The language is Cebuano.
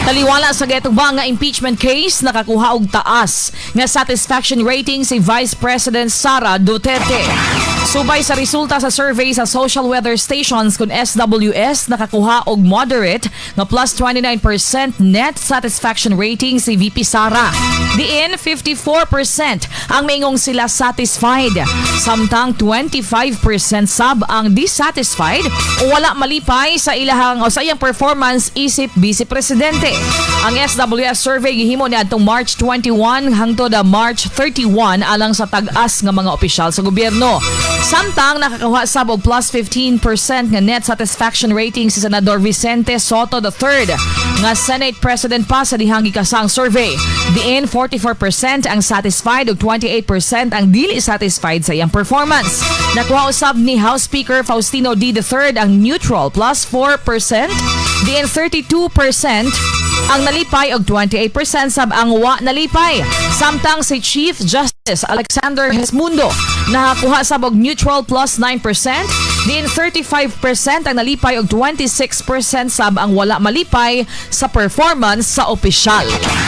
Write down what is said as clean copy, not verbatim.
Taliwala sa giatubang nga impeachment case, nakakuha og taas nga satisfaction rating si Vice President Sara Duterte. Subay sa resulta sa survey sa social weather stations kon SWS, nakakuha og moderate nga plus 29% net satisfaction rating si VP Sara. Diin 54% ang maingong sila satisfied. Samtang 25% sab ang dissatisfied o wala malipay sa ilahang o sa iyang performance isip Vice Presidente. Ang SWS survey gihimo niadtong March 21 hangtod March 31 alang sa tag-as nga mga opisyal sa gobyerno. Samtang nakakuha sab og plus 15% nga net satisfaction rating si Senador Vicente Sotto III nga Senate President pa sa dihang gikasang survey. Diin 44% ang satisfied ug 28% ang dili satisfied sa iyang performance. Nakuha usab ni House Speaker Faustino Dy III ang neutral plus 4%, diin 32% ang nalipay og 28% sab ang wa nalipay. Samtang si Chief Justice Alexander Gesmundo nakakuha sab og neutral plus 9%, diin 35% ang nalipay og 26% sab ang wala malipay sa performance sa opisyal.